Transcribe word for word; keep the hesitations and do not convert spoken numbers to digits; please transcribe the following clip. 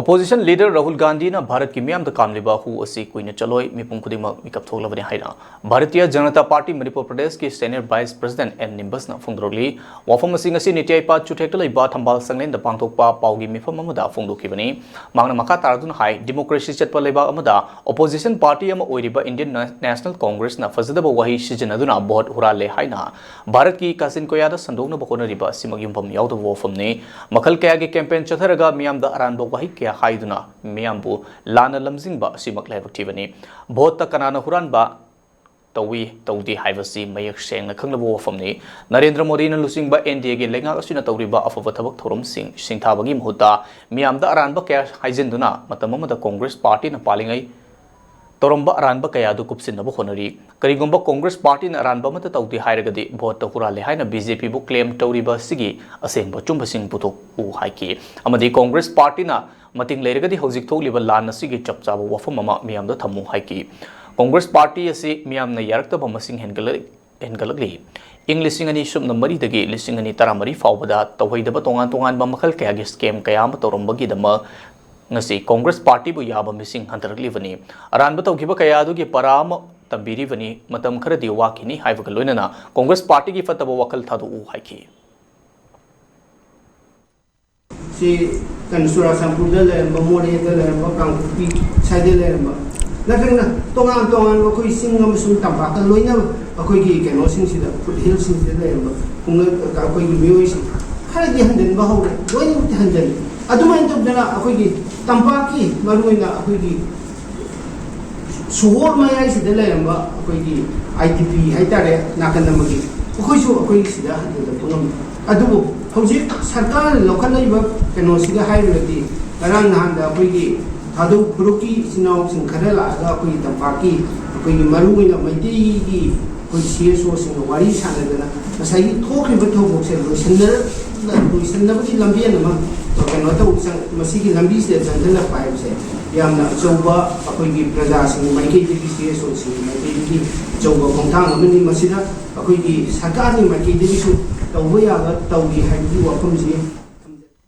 Opposition leader Rahul ꯒꯥꯟꯙꯤꯅ ꯚꯥꯔꯠꯀꯤ ꯃꯤꯌꯥꯝꯗ ꯀꯥꯝꯂꯤꯕ ꯍꯨ ꯑꯁꯤ ꯀꯨꯏꯅ ꯆꯠꯂꯣꯏ, ꯃꯤꯄꯨꯝ ꯈꯨꯗꯤꯡꯃꯛ ꯃꯤꯀꯞ ꯊꯣꯛꯂꯕꯅꯤ ꯍꯥꯏꯅ ꯚꯥꯔꯇꯤꯌꯥ ꯖꯅꯇꯥ ꯄꯥꯔꯇꯤ ꯃꯅꯤꯄꯨꯔ ꯄ꯭ꯔꯗꯦꯁꯀꯤ senior vice president ꯑꯦꯟ ꯅꯤꯝꯕꯁꯅ ꯐꯣꯡꯗꯣꯔꯛꯂꯤ꯫ ꯋꯥꯐꯝ ꯑꯁꯤ ꯉꯁꯤ ꯅꯤꯇꯤ ꯑꯥꯌꯣꯒ ꯆꯨꯊꯦꯛꯇ ꯂꯩꯕ ꯊꯝꯕꯥꯜ ꯁꯪꯂꯦꯟꯗ ꯄꯥꯡꯊꯣꯛꯄ ꯄꯥꯎꯒꯤ ꯃꯤꯐꯝ ꯑꯃꯗ ꯐꯣꯡꯗꯣꯛꯈꯤꯕꯅꯤ꯫ ꯃꯍꯥꯛꯅ ꯃꯈꯥ ꯇꯥꯔꯗꯨꯅ ꯍꯥꯏ, democracy ꯆꯠꯄ ꯂꯩꯕꯥꯛ ꯑꯃꯗ opposition party ꯑꯃ ꯑꯣꯏꯔꯤꯕ Indian Na-, National Congressꯅ ꯐꯖꯗꯕ ꯋꯥꯍꯩ ꯁꯤꯖꯤꯟꯅꯗꯨꯅ vote ꯍꯨꯔꯥꯜꯂꯦ ꯍꯥꯏꯅ ꯚꯥꯔꯠꯀꯤ ꯀꯥꯆꯤꯟ ꯀꯣꯌꯥꯗ ꯁꯟꯗꯣꯛꯅꯕ ꯍꯣꯠꯅꯔꯤꯕ ꯑꯁꯤꯃꯛ ꯌꯨꯝꯐꯝ ꯌꯥꯎꯗꯕ ꯋꯥꯐꯝꯅꯤ꯫ ꯃꯈꯜ ꯀꯌꯥꯒꯤ campaign ꯆꯠꯊꯔꯒ ꯃꯤꯌꯥꯝꯗ ꯑꯔꯥꯟꯕ ꯋꯥꯍꯩ ꯀꯌꯥ ꯍꯥꯏꯗꯨꯅ ꯃꯤꯌꯥꯝꯕꯨ ꯂꯥꯟꯅ ꯂꯝꯖꯤꯡꯕ ꯑꯁꯤꯃꯛ ꯂꯥꯏꯕꯛ ꯊꯤꯕꯅꯤ꯫ Voteꯇ ꯀꯅꯥꯅ ꯍꯨꯔꯥꯟꯕ ꯇꯧꯏ, ꯇꯧꯗꯦ ꯍꯥꯏꯕꯁꯤ ꯃꯌꯦꯛ ꯁꯦꯡꯅ ꯈꯪꯂꯕ ꯋꯥꯐꯝꯅꯤ꯫ ꯅꯔꯦꯟꯗ꯭ꯔ ꯃꯣꯗꯤꯅ ꯂꯨꯆꯤꯡꯕ NDAꯒꯤ ꯂꯩꯉꯥꯛ ꯑꯁꯤꯅ ꯇꯧꯔꯤꯕ ꯑꯐꯕ ꯊꯕꯛ ꯊꯧꯔꯝꯁꯤꯡ ꯁꯤꯡꯊꯥꯕꯒꯤ ꯃꯍꯨꯠꯇ ꯃꯤꯌꯥꯝꯗ ꯑꯔꯥꯟꯕ ꯀꯌꯥ ꯍꯥꯏꯖꯤꯟꯗꯨꯅ ꯃꯇꯝ ꯑꯃꯗ ꯀꯣꯡꯒ꯭ꯔꯦꯁ ꯄꯥꯔꯇꯤꯅ ꯄꯥꯜꯂꯤꯉꯩ ꯇꯧꯔꯝꯕ ꯑꯔꯥꯟꯕ ꯀꯌꯥ ꯑꯗꯨ ꯀꯨꯞꯁꯤꯟꯅꯕ ꯍꯣꯠꯅꯔꯤ꯫ ꯀꯔꯤꯒꯨꯝꯕ ꯀꯣꯡꯒ꯭ꯔꯦꯁ ꯄꯥꯔꯇꯤꯅ ꯑꯔꯥꯟꯕ ꯑꯃꯠꯇ ꯇꯧꯗꯦ ꯍꯥꯏꯔꯒꯗꯤ voteꯇ ꯍꯨꯔꯥꯜꯂꯦ ꯍꯥꯏꯅ BJPꯕꯨ claim ꯇꯧꯔꯤꯕ ꯑꯁꯤꯒꯤ ꯑꯁꯦꯡꯕ ꯑꯆꯨꯝꯕꯁꯤꯡ ꯄꯨꯊꯣꯛꯎ ꯍꯥꯏꯈꯤ꯫ ꯑꯃꯗꯤ ꯀꯣꯡꯒ꯭ꯔꯦꯁ ꯄꯥꯔꯇꯤꯅ ꯃꯇꯤꯡ ꯂꯩꯔꯒꯗꯤ ꯍꯧꯖꯤꯛ ꯊꯣꯛꯂꯤꯕ ꯂꯥꯟ ꯑꯁꯤꯒꯤ ꯆꯞ ꯆꯥꯕ ꯋꯥꯐꯝ ꯑꯃ ꯃꯤꯌꯥꯝꯗ ꯊꯝꯃꯨ ꯍꯥꯏꯈꯤ꯫ ꯀꯣꯡꯒ꯭ꯔꯦꯁ ꯄꯥꯔꯇꯤ ꯑꯁꯤ ꯃꯤꯌꯥꯝꯅ ꯌꯥꯔꯛꯇꯕ ꯃꯁꯤꯡ ꯍꯦꯟꯒꯠꯂꯛ-, ꯍꯦꯟꯒꯠꯂꯛꯂꯤ꯫ ꯏꯪ ꯂꯤꯁꯤꯡ ꯑꯅꯤ ꯁꯨꯞꯅ ꯃꯔꯤꯗꯒꯤ ꯂꯤꯁꯤꯡ ꯑꯅꯤ ꯇꯔꯥꯃꯔꯤ ꯐꯥꯎꯕꯗ ꯇꯧꯍꯩꯗꯕ ꯇꯣꯉꯥꯟ ꯇꯣꯉꯥꯟꯕ ꯃꯈꯜ ꯀꯌꯥꯒꯤ scam ꯀꯌꯥ ꯑꯃ ꯇꯧꯔꯝꯕꯒꯤꯗꯃꯛ ꯉꯁꯤ ꯀꯣꯡꯒ꯭ꯔꯦꯁ ꯄꯥꯔꯇꯤꯕꯨ ꯌꯥꯕ ꯃꯤꯁꯤꯡ ꯍꯟꯊꯔꯛꯂꯤꯕꯅꯤ꯫ ꯑꯔꯥꯟꯕ ꯇꯧꯈꯤꯕ ꯀꯌꯥ ꯑꯗꯨꯒꯤ ꯄꯔꯥ ꯑꯃ ꯇꯝꯕꯤꯔꯤꯕꯅꯤ꯫ ꯃꯇꯝ ꯈꯔꯗꯤ ꯋꯥꯈꯤꯅꯤ ꯍꯥꯏꯕꯒ ꯂꯣꯏꯅꯅ ꯀꯣꯡꯒ꯭ꯔꯦꯁ ꯄꯥꯔꯇꯤꯒꯤ ꯐꯠꯇꯕ ꯋꯥꯈꯜ ꯊꯥꯗꯣꯛꯎ ꯍꯥꯏꯈꯤ꯫ ꯁꯤ ꯀꯩꯅꯣ, ꯆꯨꯔꯥꯆꯥꯟꯄꯨꯔꯗ ꯂꯩꯔꯝꯕ, ꯃꯣꯔꯦꯗ ꯂꯩꯔꯝꯕ, ꯀꯥꯡꯄꯣꯛꯄꯤ ꯁ꯭ꯋꯥꯏꯗ ꯂꯩꯔꯝꯕ, ꯅꯠꯇ꯭ꯔꯒꯅ ꯇꯣꯉꯥꯟ ꯇꯣꯉꯥꯟꯕ ꯑꯩꯈꯣꯏ ꯆꯤꯡ ꯑꯃꯁꯨꯡ ꯇꯝꯄꯥꯛꯇ ꯂꯣꯏꯅ ꯑꯩꯈꯣꯏꯒꯤ ꯀꯩꯅꯣꯁꯤꯡꯁꯤꯗ, foot hillꯁꯤꯡꯁꯤꯗ ꯂꯩꯔꯝꯕ ꯈꯨꯡꯒꯪ, ꯑꯩꯈꯣꯏꯒꯤ ꯃꯤꯑꯣꯏꯁꯤꯡ ꯈꯔꯗꯤ ꯍꯟꯖꯤꯟꯕ ꯍꯧꯔꯦ, ꯂꯣꯏꯅꯃꯛꯇꯤ ꯍꯟꯖꯤꯜꯂꯤ꯫ ꯑꯗꯨꯃꯥꯏꯅ ꯇꯧꯗꯅ ꯑꯩꯈꯣꯏꯒꯤ ꯇꯝꯄꯥꯛꯀꯤ, ꯃꯔꯨꯑꯣꯏꯅ ꯑꯩꯈꯣꯏꯒꯤ ꯁꯣꯍꯣꯔ ꯃꯌꯥꯏꯁꯤꯗ ꯂꯩꯔꯝꯕ ꯑꯩꯈꯣꯏꯒꯤ IDP ꯍꯥꯏꯇꯥꯔꯦ, ꯅꯥꯀꯟ ꯑꯃꯒꯤ, ꯑꯩꯈꯣꯏꯁꯨ ꯑꯩꯈꯣꯏ ꯁꯤꯗ ꯍꯟꯖꯤꯜꯂꯛꯄ ꯉꯝꯗꯦ꯫ ꯑꯗꯨꯕꯨ ꯍꯧꯖꯤꯛ ꯁꯔꯀꯥꯔꯅ ꯂꯧꯈꯠꯂꯛꯏꯕ ꯀꯩꯅꯣꯁꯤꯒ ꯍꯥꯏꯔꯨꯔꯗꯤ, ꯉꯔꯥꯡ ꯅꯍꯥꯟꯗ ꯑꯩꯈꯣꯏꯒꯤ ꯊꯥꯗꯧ ꯐꯨꯔꯨꯞꯀꯤ ꯏꯆꯤꯟ ꯏꯅꯥꯎꯁꯤꯡ ꯈꯔ ꯂꯥꯛꯑꯒ ꯑꯩꯈꯣꯏꯒꯤ ꯇꯝꯄꯥꯛꯀꯤ, ꯑꯩꯈꯣꯏꯒꯤ ꯃꯔꯨꯑꯣꯏꯅ ꯃꯩꯇꯩꯒꯤ ꯑꯩꯈꯣꯏ CSOꯁꯤꯡꯒ ꯋꯥꯔꯤ ꯁꯥꯟꯅꯗꯅ ꯉꯁꯥꯏꯒꯤ ꯊꯣꯛꯈ꯭ꯔꯤꯕ ꯊꯧꯗꯣꯛꯁꯦ ꯂꯣꯏꯁꯤꯟꯅ-, ꯂꯣꯏꯁꯤꯟꯅꯕꯒꯤ ꯂꯝꯕꯦꯟ ꯑꯃ ꯀꯩꯅꯣ ꯇꯧꯕ ꯆꯪ-, ꯃꯁꯤꯒꯤ ꯂꯝꯕꯤꯁꯤꯗ ꯆꯪꯁꯤꯜꯂꯛꯄ ꯍꯥꯏꯕꯁꯦ ꯌꯥꯝꯅ ꯑꯆꯧꯕ ꯑꯩꯈꯣꯏꯒꯤ ꯄ꯭ꯔꯖꯥꯁꯤꯡꯒꯤ ꯃꯥꯏꯀꯩꯗꯒꯤ, CSOꯁꯤꯡꯒꯤ ꯃꯥꯏꯀꯩꯗꯒꯤ ꯑꯆꯧꯕ ꯈꯣꯡꯊꯥꯡ ꯑꯃꯅꯤ꯫ ꯃꯁꯤꯗ ꯑꯩꯈꯣꯏꯒꯤ ꯁꯔꯀꯥꯔꯒꯤ ꯃꯥꯏꯀꯩꯗꯒꯤꯁꯨ ꯇꯧꯕ ꯌꯥꯕ ꯇꯧꯔꯤ ꯍꯥꯏꯕꯒꯤ ꯋꯥꯐꯝꯁꯤ